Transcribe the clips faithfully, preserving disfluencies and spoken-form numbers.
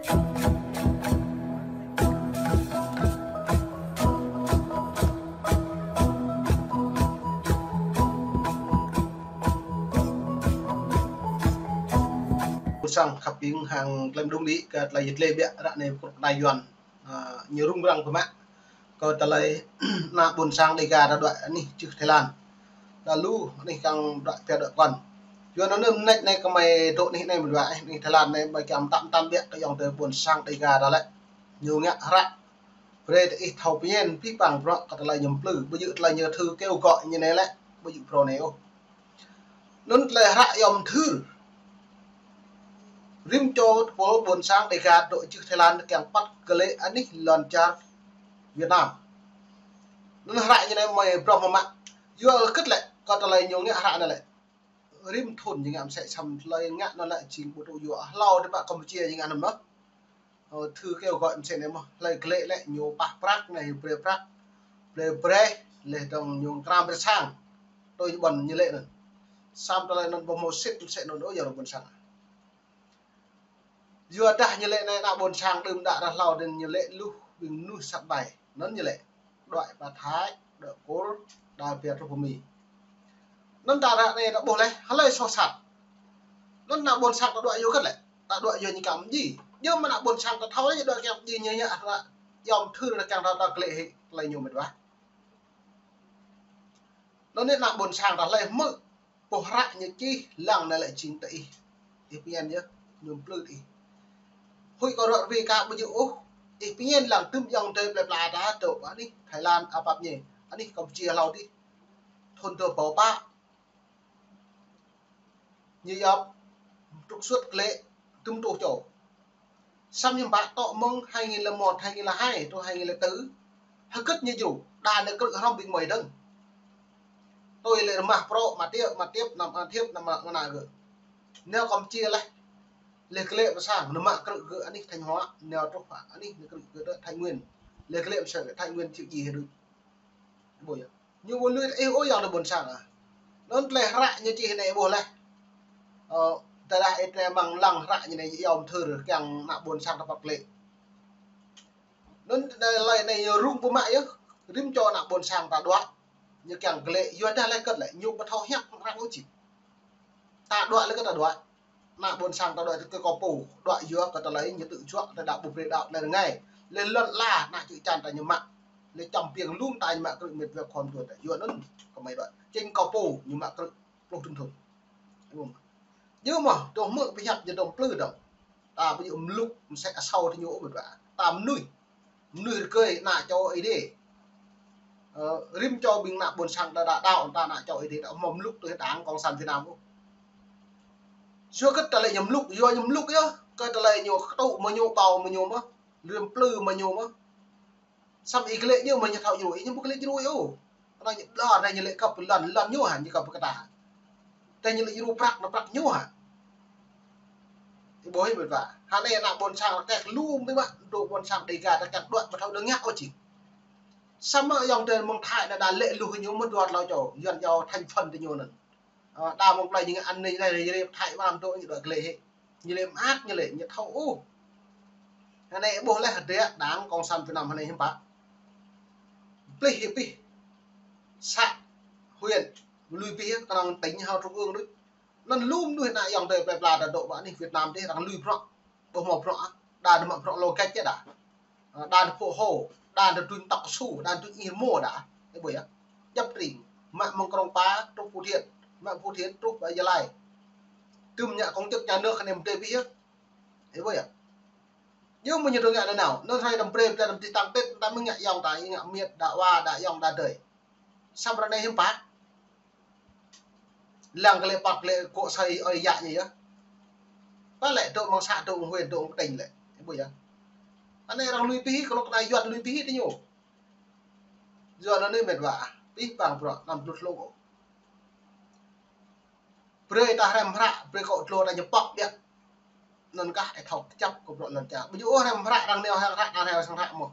Ƀôn sang khăp ƀing hăng klem đung đĭ kơ tơlơi yit lĕ biă ră anai kơnuk kơna Yuan, a, ñu rŭng răng biă mă kơ tơlơi ană ƀôn sang Dega ta đuaĭ anih čưh Thái Lan. Lalu anih kiăng đuaĭ pia đuaĭ pơkŏn. Yuan anŭn mơneč anai kơmơi dŏ anih anai mơ̆n wa, anih Thái Lan anai mơi kiăng tam tam biă kơ ayŏng adơi ƀôn sang Dega ta lĕ. Ñu ngă hră. Brơi tơ ih thâo pơñen pih pang bruă kơ tơlơi ñu mplư, ƀu djơ̆ tơlơi ñu thư kêu gọi ñu anai lĕ, ƀu djơ̆ phrâo anai ôh. Anŭn tơlơi hră yom thưr. Rĭm čô tơpul ƀôn sang Dega dŏ čưh Thái Lan kiăng păt glaĭ anih lŏn čar Việt Nam. Anŭn hră ñu anai mơi brŏm mă mă. Yua hơget lĕ, kơ tơlơi ñu ngă hră anai lĕ. Rĭm thŭn ñu ngă mơsĕ săm tơlơi ngă anŭn lĕ jing ƀu tŭ yua. Hlâo tơpă Campuchia ñu ngă anŭn mơ̆n. Ơ, thư kêu gọi mơsĕ anai mơ̆n, hlơi glaĭ lĕ ñu pah prăk anai, brơi prăk, brơi brơi, laih dơ̆ng ñu kram brơi sang. Tui ñu ƀuăn ñu lĕ anŭn. Săm tơlơi anŭn ƀu hmâo sĭt mơsĕ anŭn ôh, yua ană ƀôn sang. Yua dah ñu lĕ anai ană ƀôn sang đưm đă ră hlâo anŭn ñu lĕ luh ƀing mơnuih sat ƀai. Anŭn ñu lĕ. Đuaĭ pơ Thái, đuaĭ Kur, đa pia truh pơ Mi. Anŭn ta ră anai ta ƀuh laih, hlơi soh sat. Anŭn ană ƀôn sang ta đuaĭ yua hơget lĕ. Ta đuaĭ yua ñu kiăng mơdjai. Yua mơ̆ ană ƀôn sang ta thâo lĕ ñu đuaĭ kiăng mơdjai ñu ngă hră yom thưr ta kiăng ta, ta glaĭ hĭ tơlơi ñu mĕt wa. Anŭn anai ană ƀôn sang ta hlơi hmư̆. Boh hră ñu čih lăng anai lĕ jing tơ ih. Ih pơñen yơh, ñu mplư tơ ih. Huĭ kơ rŏ rơwĭ kơ ƀu djơ̆ ôh. Ih pơñen lăng tơm ayŏng adơi plơi pla ta dŏ pơ anih Thái Lan apap ñu. Anih Campuchia hlâo adih. Thŭn dua rơbâo pă. Ñu yap trục xuất glaĭ tơm truh čô. Săm ñu ƀă tŏ mơ̆ng hai nghìn lẻ một, hai nghìn lẻ hai truh hai nghìn lẻ tư. Hơget ñu djru, đa anai krư̆ hrŏm ƀing mơi dơ̆ng. Tui lĕ rơmah prŏ, mă tiêp, mă tiêp, năm mă tiêp, năm mă, mă nă gơ̆. Nao Campuchia laih. Laih glaĭ pơ sang, nao mă krư̆ gơ̆ anih Thanh Hóa, nao truh pơ anih, nao krư̆ gơ̆ tơ Thái Nguyên. Laih glaĭ pơ sang Thái Nguyên chịu gì hơdui. Ƀuh yơh. Ñu ƀu lui ih ôh ayŏng adơi ƀôn sang ah. Anŭn tơlơi hră ñu čih anai ƀuh laih. Ơ, tơdah ih anai mơ̆ng lăng hră ñu anai yom thưr kiăng ană ƀôn sang ta păt glaĭ. Anŭn tơlơi anai ñu rŭng pơmă yơh. Rĭm čô ană ƀôn sang ta đuaĭ. Ñu kiăng glaĭ, yua dah laih hơget lĕ, ñu ƀu thâo hiăp arăng ôh čih. Ta đuaĭ laih kơ ta đuaĭ. Ană ƀôn sang ta đuaĭ tơ kơ kâo pô, đuaĭ yua kơ tơlơi ñu tŭ juă, tơlơi đaŏ ƀu brơi đaŏ tơlơi rơngai. Laih lŏn ala, ană čư̆ čan ta ñu mă. Laih čăm piêng lŭm ta ñu mă krư̆ mĕt wa khŏm tuan ta. Yua anŭn kơmơi đuaĭ. Čing kâo pô ñu mă krư̆ pluh tơm thŭn. Yua mơ̆, tơl hmư̆ pơhiăp ñu dŏ mplư dơ̆ng. Ta ƀu djơ̆ mlŭk, mơsĕ asâo tơ ñu ôh mĕt wa. Ta mơnuih. Mơnuih rơgơi ană čô Ơi Adai. Ơ, rĭm čô ƀing ană ƀôn sang đa đa đaŏ ta ană čô Ơi Adai, đa hmâo mlŭk tui Đảng Cộng sản Việt Nam ôh. Yua hơget tơlơi ñu mlŭk, yua ñu mlŭk yơh, kơ tơlơi ñu kơtŭ mơ̆ ñu, ƀâo mơ̆ ñu mơ̆n, rĭm plư mơ̆ ñu mơ̆n. Săm ih glaĭ ñu mơ̆ ñu thâo djru, ih ñu ƀu glaĭ djru ôh. Kơnơ̆ng ñu ƀlŏr, anai ñu lĕ kơ pơlŏn, lŏn ñu hă, ñu kơ pơkơtah. Tơ ñu lĕ djru prăk, nao prăk ñu hă. Ih ƀuh ih mĕt wa. Hă anai ană ƀôn sang ta kĕ lŭm tơ mă, dŏ ƀôn sang Dega ta kĕ đuaĭ ƀu thâo đơ̆ng ngă ôh čih. Samơ̆ ayŏng adơi mơ̆ng Thái anai đa lĕ luh ñu mơ̆ dua tlâo čô, Yuan yua thành phần tơ ñu anŭn. Ơ, đa mơ̆ng plơi ñu ngă an ninh anai, ñu rĕp Thái mlam dŏ ñu đuaĭ glaĭ hĭ. Ñu lĕ mơak, ñu lĕ ñu thâo ôh. Hă anai ƀuh laih hơdră Đảng Cộng sản Việt Nam hă anai hiư̆m pă. Plih hĭ pih. Xã, huyện, lui pih kơnơ̆ng tỉnh hă trung ương đôč. Anŭn lŭm mơnuih ană ayŏng adơi plơi pla ta dŏ pơ anih Việt Nam dih arăng lui bruă. Ƀu hmâo bruă, đa anŭn mă bruă lŏ gĕt yơh đa. Ơ, đa anŭn pô hô, đa anŭn tuñ tŏk su, đa anŭn tuñ ih rơmô đa. Ih ƀuh yơh. Djŏp tring, mă mơ̆ng Krông Pa truh Phú Thiện, mă Phú Thiện truh pơ Gia Lai. Tơm ñu công chức nhà nước hă anai mơdơi pih yơh. Ih ƀuh yơh. Yua mơ̆ ñu dŏ ngă anai nao, anŭn hrơi đăm brơi, brơi đăm tih tăng tết, ta mơ̆ ngă ayŏng ta, ngă miêt, đa wa, đa ayŏng, đa adơi. Săm ră anai hiư̆m pă. Lăng kơ lĕ păt lĕ kŏ sơi ơi yă ñu yơh. Pă lĕ dŏ mơ̆ng xã, dŏ mơ̆ng huyện, dŏ mơ̆ng tỉnh lĕ. Ih ƀuh yơh. Anai arăng lui pih, kơnuk kơna Yuan lui pih tơ ñu. Yuan anai mĕt wa, pih pang bruă, anăm blut hlŏng ôh. Brơi ta hrăm hră, brơi kơ tlô ta ñu pŏk biă. Anŭn kah ih thâo kơjăp kơ bruă lŏn čar. Ƀu djơ̆ ôh hrăm hră, arăng nao hrăm hră, arăng nao sang hră mơ̆n.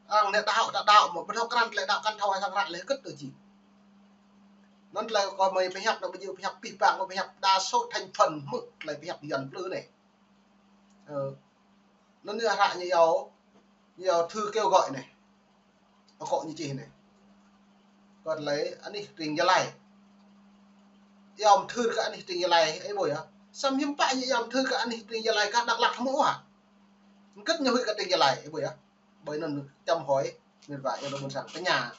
Arăng nao đaŏ, ta đaŏ mơ̆n, ƀu thâo krăn tơlơi đaŏ kăn thâo sang hră lĕ hơget tơ čih. Anŭn tơlơi kơ mơi pơhiăp, anŭn ƀu djơ̆ pơhiăp pih pang, mơi pơhiăp đa số thành phần hmư̆ tơlơi pơhiăp Yuan mplư anai. Ơ. Anŭn ñu hră ñu iâu, ñu iâu thư kêu gọi anai. Akŏ ñu čih anai. Kơ tơlơi anih tring Gia Lai. Iâu thư kơ anih tring Gia Lai, ih ƀuh yơh. Samơ̆ hiư̆m pă ñu iâu thư kơ anih tring Gia Lai kah Dak Lak hmâo ôh hă? Hơget ñu huĭ kơ tring Gia Lai, ih ƀuh yơh. Ƀơi anŭn čăm hơi, mĭt wa, iâu anŭn ƀôn sang tơña.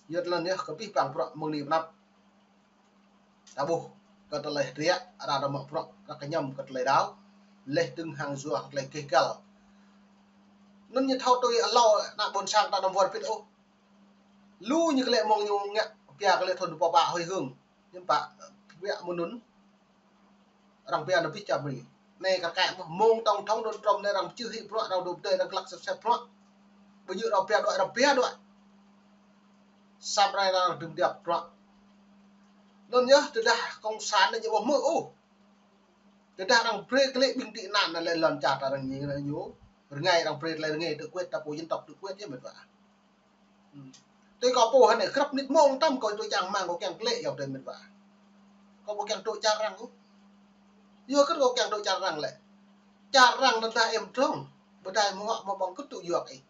Yua tơlơi anai kơ abih bang bruă mơ̆ng anai pơ anăp. Ta ƀuh kơ tơlơi hơdră, arăng mă bruă, arăng kơñăm kơ tơlơi đaŏ. Laih dơ̆ng hăng yua tơlơi keh găl. Anŭn ñu thâo tui hlâo ană ƀôn sang ta anăm wơr bĭt ôh. Lu ñu kơ lĕ mơ̆ng ñu ngă, pia kơ lĕ thun pơpă hơi hương. Hiư̆m pă, pia mơ̆ng anŭn. Arăng pia anŭn pih čăm ri. Anai kar kaĭ mơ̆, mơ̆ng tổng thống Donald Trump anai arăng pơčưh hĭ bruă, arăng dŏ pơdơi, arăng glăk sĕp sĕp bruă. Ƀu djơ̆ arăng pia đuaĭ, arăng pia đuaĭ. Samơ̆ arăng đưm đăp bruă. Anŭn yơh, tơdah cộng sản anai ñu ƀu hmư̆ ôh. Tơdah arăng brơi kơ lĕ ƀing tị nạn anai lĕ lŏn čar ta arăng ñu, ñu. Rơngai arăng brơi tơlơi rơngai tự quyết, ta pô dân tộc tự quyết yơh mĭt wa. Tui kâo pô hơnai krăp nit mông tăm kâo tui čang rơmang kâo kiăng klĕ yua tui mĭt wa. Kâo ƀu kiăng tui čar arăng ôh. Yua kơ kâo kiăng tui čar arăng lĕ. Čar arăng anŭn dah ih mơdrŏng. Ƀôdah ih mơ̆ huă mơ̆ ƀơ̆ng kơ tŭ yua ih.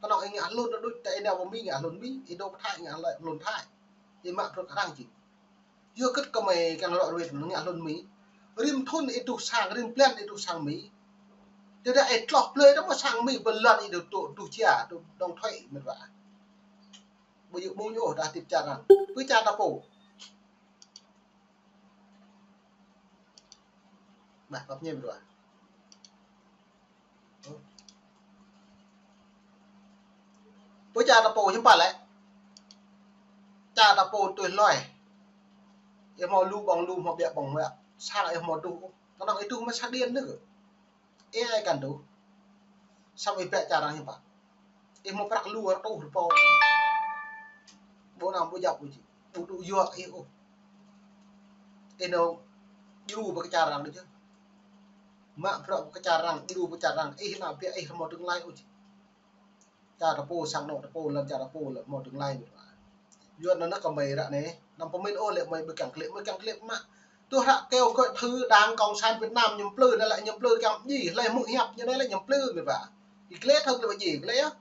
Kơnơ̆ng ih ngă hlŭn đôč ta ih nao pơ Mi ngă hlŭn Mi, ih dŏ pơ Thái ngă hlŭn Thái. Ih mă bruă arăng či. Yua kơ kơmơi kiăng rŏ ruai ngă hlŭn Mi. Rĭm thun ih tuh sang, rĭm blan ih tuh sang Mi. Tơdah ih tloh blơi tơmơ̆ sang Mi bơlan ih dŏ tuh, tuh jia, tuh dŏng thuê mĭt wa. Ƀu djơ̆ mơ̆ng ñu dah tip čar arăng. Pơ čar ta pô. Bah, bap ñe mĭt wa. Pơ čar ta pô hiư̆m pă lĕ. Čar ta pô tui hloi. Ih hmâo lu ƀơ̆ng lu, hmâo ƀiă ƀơ̆ng ƀiă. Sang ih hmâo tuh. Kơnơ̆ng ih tuh mơ̆ sa điện anai kơ. Ih ai kăn tuh. Samơ̆ ih ƀiă čar arăng hiư̆m pă. Ih hmâo prăk lu rơtuh rơpô. Ƀu nao ƀu djŏp ôh či. Ƀu tŭ yua ih ôh. Ih nao djru ƀơi kơ čar arăng đôč yơh. Mă bruă ƀơi kơ čar arăng, djru ƀơi čar arăng. Ih nao ƀiă ih hmâo tương lai ôh či. Čar ta pô sang anŏ ta pô lŏn čar ta pô lĕ hmâo tương lai mĭt wa. Yua anŭn kơmơi ră anai, anăm pơmĭn ôh lĕ mơi ƀu kiăng klĕ, mơi kiăng klĕ mă. Tui hră kêu gọi thư Đảng Cộng sản Việt Nam ñu plư anai lĕ ñu plư kiăng djai, hlơi hmư̆ hiăp ñu anai lĕ ñu plư mĭt wa. Ih klĕ thâo klĕ ƀu djai klĕ yơh.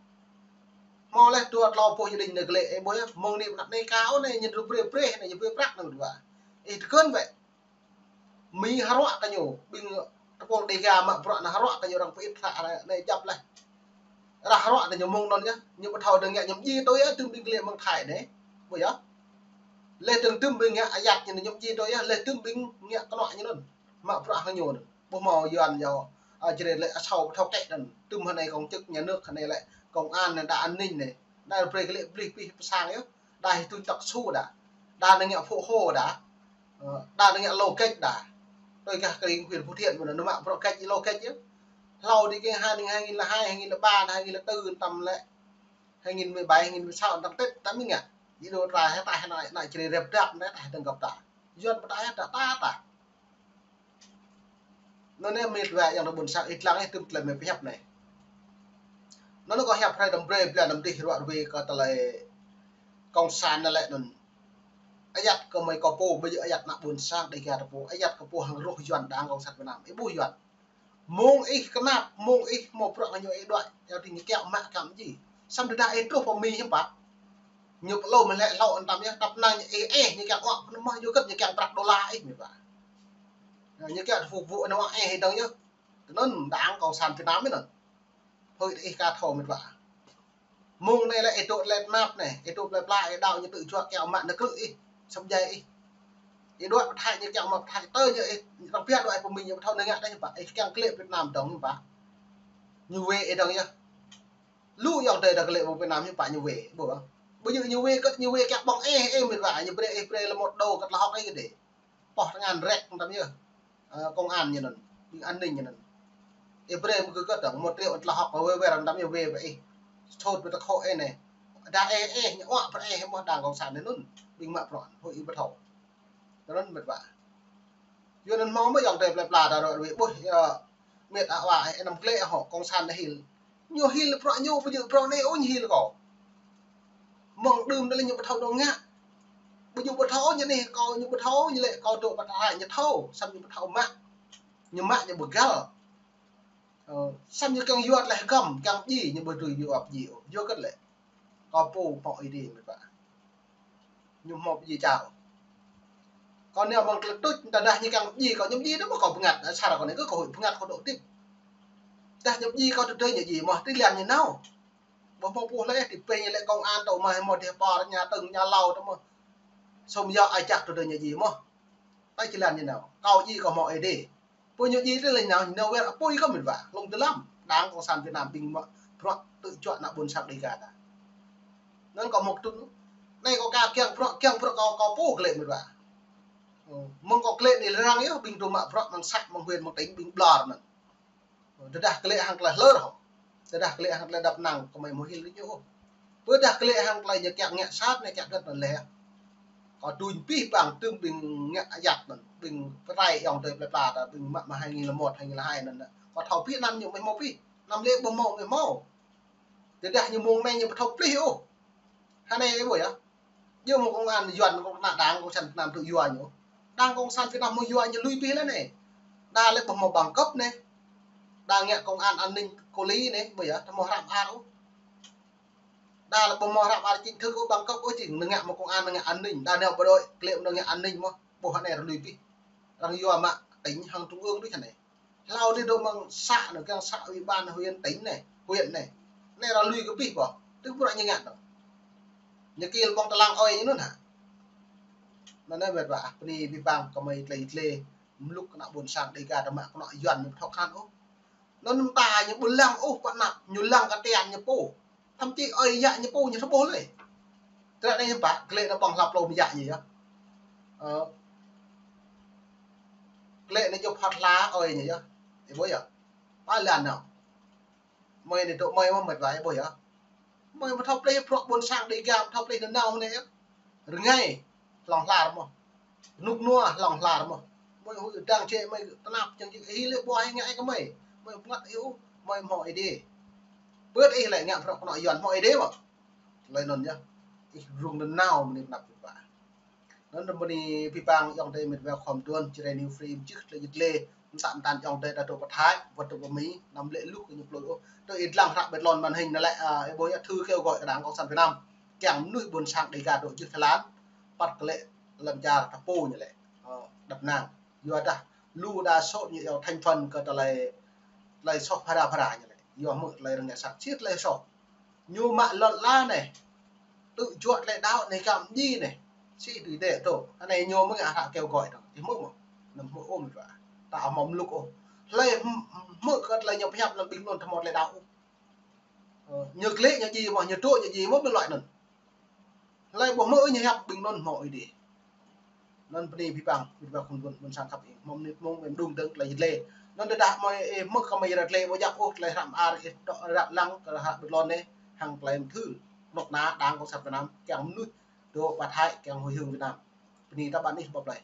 Hmâo laih dua tlâo boh gia đình anai klĕ, ih ƀuh yơh, mơ̆ng anai pơ anăp anai kâo anai ñu brơi brơi anai ñu brơi prăk anai mĭt wa. Ih tơkơn wơ̆t. Mi hơruă kơ ñu, ƀing tơpul Dega mă bruă anai hơruă kơ ñu arăng pơit hră anai djăp laih. Arăng hơruă kơ ñu mơ̆ng anŭn yơh, ñu ƀu thâo dơ̆ng ngă ñu mơdjai tui yơh, tơm ƀing klĕ mơ̆ng Thái anai. Ƀuh yơh. Laih dơ̆ng tơm ƀing ngă ayăt ñu ñu mơdjai tui yơh, laih tơm ƀing ngă kơnuă ñu anŭn. Mă bruă hăng ñu anŭn. Ƀu hmâo Yuan yơh, a, Jrai lĕ asâo ƀu thâo kĕ anŭn. Tơm hơnai công chức nhà nước hơnai lĕ, công an anai, đa an ninh anai. Đa brơi kơ lĕ blih pih pơsang yơh. Đa hĭ tui tŏk su đa. Đa anai ngă phô hô đa. Ơ, đa anai ngă lô kĕč đa. Tui gah kơ ring huyện Phú Thiện mơ̆n anŭn mă bruă kĕč, lô kĕč yơh. Hlâo đi kơ hai, hai nghìn lẻ hai, hai nghìn lẻ ba, hai nghìn lẻ tư tăm lĕ. Hai nghìn mười bảy, hai nghìn mười sáu tăm Tết tăm ih ngă. Ih dŏ trai hĕ ta hĕ anai, anai Jrai rep dăp anai ta hĕ tơ̆ng găp ta. Yuan pơtă hĕ ta, ta, ta. Anŭn anai mĭt wa ayŏng adơi ƀôn sang ih lăng ih tơm tơlơi mơi pơhiăp anai. Anŭn kâo hiăp hrơi đăm brơi blan đăm dih ruă ruai kơ tơlơi cộng sản anai lĕ anŭn. Ayăt kơ mơi kơ pô, ƀu djơ̆ ayăt ană ƀôn sang Dega ta pô, ayăt kơ pô hăng roh Yuan Đảng Cộng sản Việt Nam. Ih ƀuh Yuan. Mơ̆ng ih kơnap, mơ̆ng ih hmâo bruă kơ ñu ih đuaĭ, yua tui ñu kiăng mă kiăng djai. Samơ̆ tơdah ih truh pơ Mi hiư̆m pă. Ñu pơlô mơ̆ lĕ hlâo anŭn tăm yơh, tăp năng ñu ih, ih, ñu kiăng ôh, pơnơ̆ng mơ̆ yua kơ ñu kiăng prăk đôla ih mĭt wa. Ñu kiăng phục vụ anŭn ih dơ̆ng yơh. Tui anŭn Đảng Cộng sản Việt Nam ih anŭn. Hơi ih ka thâo mĭt wa. Mơ̆ng anai lĕ ih dŏ lĕ tơnap anai, ih dŏ plơi pla, ih đaŏ ñu tŭ juă kiăng mă nao krư̆ ih, sŏp djai ih. Ih đuaĭ pơ Thái ñu kiăng mă pơ Thái, tơ ñu ih, arăng pia đuaĭ pơ Mi ñu ƀu thâo anai ngă đa hiư̆m pă, ih kiăng klĕ Việt Nam dơ̆ng hiư̆m pă. Ñu wai ih dơ̆ng yơh. Lu ayŏng adơi ta klĕ mơ̆ng Việt Nam hiư̆m pă ñu wai, ƀuh ƀơ̆ng. Ƀu djơ̆ ñu wai kơ, ñu wai kiăng ƀơ̆ng ih, ih mĭt wa, ñu brơi ih brơi lĕ một đô kơ tơlơi hơ̆k ih kơ đe. Pŏh tơngan rek tăm yơh. Ơ, công an ñu anŭn, ƀing an ninh ñu anŭn. Ih brơi mơ̆ng kơ kơ tơ̆ng, một triệu tơlơi hơ̆k wai wai răm tăm yơh wai wai ih. Sôt ƀơi tơkhŏ ih anai. Đa ih, ih, ñu ôh pơ ih, mơ̆ Đảng Cộng sản anai anŭn. Ƀing mă bruă, hơi ih ƀu thâo. Tui anŭn mĭt wa. Yua anŭn hmâo mơ̆ ayŏng adơi plơi pla ta ruă ruai ƀuh, yơh, mĭt wa, ih anăm klĕ hŏ, cộng sản anai hil. Ñu hil bruă ñu, ƀu djơ̆ bruă anai ôh ñu hil kâo. Mơ̆ng đưm anai lĕ ñu ƀu thâo dŏ ngă. Ƀu djơ̆ ƀu thâo ñu anai kâo, ñu ƀu thâo ñu lĕ kâo dŏ pơ Thái ñu thâo, samơ̆ ñu ƀu thâo mă. Ñu mă ñu ƀu găl. Ơ, samơ̆ ñu kiăng yua tơlơi hơgăm, kiăng pơdjai, ñu ƀu dưi yua pơdjai ôh. Yua kơ tơlơi. Kâo pô hmâo Ơi Adai mĕt wa. Ñu hmâo pơdjai čar. Kâo nao mơ̆ng tơlơi tuč, tơdah ñu kiăng pơdjai kâo, ñu pơdjai tơdah mơ̆ kâo bơngăt, asar kâo anai kơ kâo huĭ bơngăt kâo dŏ hơdip. Tơdah ñu pơdjai kâo tơdơi ñu djai mơ̆, tơlơi ñu nao. Ƀu hmâo pô hlơi, tui pơ ñu lĕ công an tơ mơ̆, hmâo dêh pơr, ñu tơ̆ng, ñu lao tơ mơ̆. Sum yua ai čăk tơdơi ñu djai mơ̆. Tơlơi ñu nao. Kâo djai kâo hmâo Ơi Adai. Pô ñu djai tơlơi ñu nao, ñu nao wơr apui kơ mĕt wa. Hlŏng dơlăm, Đảng Cộng sản Việt Nam ƀing mă bruă tơjuă ană ƀôn sang Dega ta. Anŭn kâo mơ̆ tŭ. Anai kâo ka kiăng bruă, kiăng bruă kâo, kâo pô kơ lĕ mĕt wa. Ơ, mơ̆ng kâo kơ lĕ anai lăng yơh, ƀing tŭ mă bruă mơ̆ng să, mơ̆ng huyện, mơ̆ng tỉnh, ƀing ƀlŏr anŭn. Tơdah kơ lĕ hăng tơlơi hlơr hŏ. Tơdah kơ lĕ hăng tơlơi đăp năng, kơ mơi hmâo hil rĭ ñu ôh. Tơdah kơ lĕ hăng tơlơi ñu kiăng ngă sat, ñu kiăng gĕt anŭn lĕ. Kâo tui pih ƀăng tơm ƀing ngă ayăt anŭn, ƀing pơrai ayŏng adơi plơi pla ta, ƀing mă, mă hai nghìn lẻ một, hai nghìn lẻ hai anŭn. Kâo thâo pih anăn ñu mơi hmâo pih. Anăm lĕ ƀu hmâo mơi hmâo. Tơdah ñu mơ̆ng anai ñu ƀu thâo pih ôh. Hơnai ih ƀuh yơh. Yua mơ̆ công an Yuan, kơ ană Đảng Cộng sản Việt Nam tŭ yua ñu. Đảng Cộng sản Việt Nam mơ̆ yua ñu lui pih lĕ anai. Đa lĕ ƀu hmâo bằng cấp anai. Đa ngă công an an ninh kô ly anai, ƀuh yơh, ta hmâo hrăm ar ôh. Đa lĕ ƀu hmâo hrăm ar chính thức ôh, bằng cấp ôh, jing ngă mơ̆ công an, ngă an ninh. Đa nao bộ đội, kơ lĕ mơ̆ ngă an ninh mơ̆. Ƀuh hơnai ră lui pih. Arăng yua mă tỉnh hăng trung ương đôč hơnai. Hlâo dih dŏ mơ̆ng să anŭn, kiăng să ủy ban, huyện, tỉnh anai, huyện anai. Anai ră lui kơ pih ƀuh. Tŭ bruă ñu ngă anŭn. Ñu kil ƀơ̆ng tơlang ơi ñu anŭn hă. Anŭn anai mĕt wa, bơni abih bang kơ mơi tơlơi tơlơi. Mlŭk kơ ană ƀôn sang Dega ta mă kơ ană Yuan ñu ƀu thâo krăn ôh. Anŭn mơta ñu ƀu lăng ôh pơ anăp, ñu lăng kơ tian ñu pô. Thậm chí ơi yă ñu pô ñu thâo ƀuh lơi. Tơlơi anai hiư̆m pă, kơ lĕ anai ƀơ̆ng hlăp lŏm yă ñu yơh. Ơ. Kơ lĕ anai djŏp hơt hla ơi ñu yơh. Ih ƀuh yơh. Pă lăn nao. Mơi anai dŏ mơi mơ̆ mĕt wa ih ƀuh yơh. Mơi mơ̆ thâo plih bruă ƀôn sang Dega, mơ̆ thâo plih nanao anai yơh. Rơngai, hlŏng hla rơmơ̆. Rơnŭk rơnua, hlŏng hla rơmơ̆. Mơi huĭ đang čê, mơi tơnap, čang čê, ih lĕ ƀu ai ngă ih kơ mơi. Mơi bơngăt ih ôh, mơi hmâo Ơi Adai. Pơt ih lĕ ngă bruă kơ ană Yuan hmâo Ơi Adai mơ̆. Tơlơi anŭn yơh. Ih rŭng nanao mơ̆ anai pơnăp pơpă. Anŭn bơni abih bang ayŏng adơi mĕt wa khŏm tuan, Jrai New Free, mơčih tơlơi jĭt lĕ. Mơta mơta ayŏng adơi ta dŏ pơ Thái, wơ̆t dŏ pơ Mi, anăm lĕ luh kơ ñu plơi ôh. Tơ ih lăng hră ƀơi tơlơi màn hình anai lĕ, a, ih ƀuh yơh thư kêu gọi kơ Đảng Cộng sản Việt Nam. Kiăng mơnuih ƀôn sang Dega dŏ jưh Thái Lan. Păt kơ lĕ lŏn čar ta pô ñu lĕ. Ơ, đăp năng. Yua dah lu đa số ñu yua thành phần kơ tơlơi, tơlơi soh phara phara ñu lĕ. Yua hmư̆ tơlơi rơngai sat sĭt tơlơi soh. Ñu mă lŏn ala anai. Tơjuă tơlơi đaŏ anai kăm djai anai. Sĭt tui dêh tŏ. Anai ñu mơ̆ng hră kêu gọi tŏ. Ih hmư̆ mơ̆. Anăm hmư̆ ôh mĕt wa. Ta hmâo mlŭk ôh. Hlơi hmư̆ kơ tơlơi ñu pơhiăp lăng ƀing anŭn ta hmâo tơlơi đaŏ ôh. Ơ, ñu kơ lĕ ñu djai mơ̆, ñu dŏ ñu djai mơ̆ ƀing lŏn anŭn. Hlơi ƀu hmư̆ ñu hiăp ƀing anŭn hmâo Ơi Adai. Anŭn bơni abih bang, abih bang khul ƀôn, ƀôn sang khăp ih. Hmâo mơnit mông, mơ̆ mơdung dơ̆ng tơlơi jĭt lĕ. Anŭn tơdah mơi ih hmư̆ kơ mơi ră tơlơi ƀu djăp ôh, tơlơi hrăm ar ih dŏ ră lăng kơ hră ƀơi tơlơi anai, hăng tơlơi mơthưr. Anŏ ană Đảng Cộng sản Việt Nam, kiăng mơnuih dŏ pơ Thái, kiăng huĭ hyưt Việt Nam. Bơni ta ƀăn ih ƀơi plơi.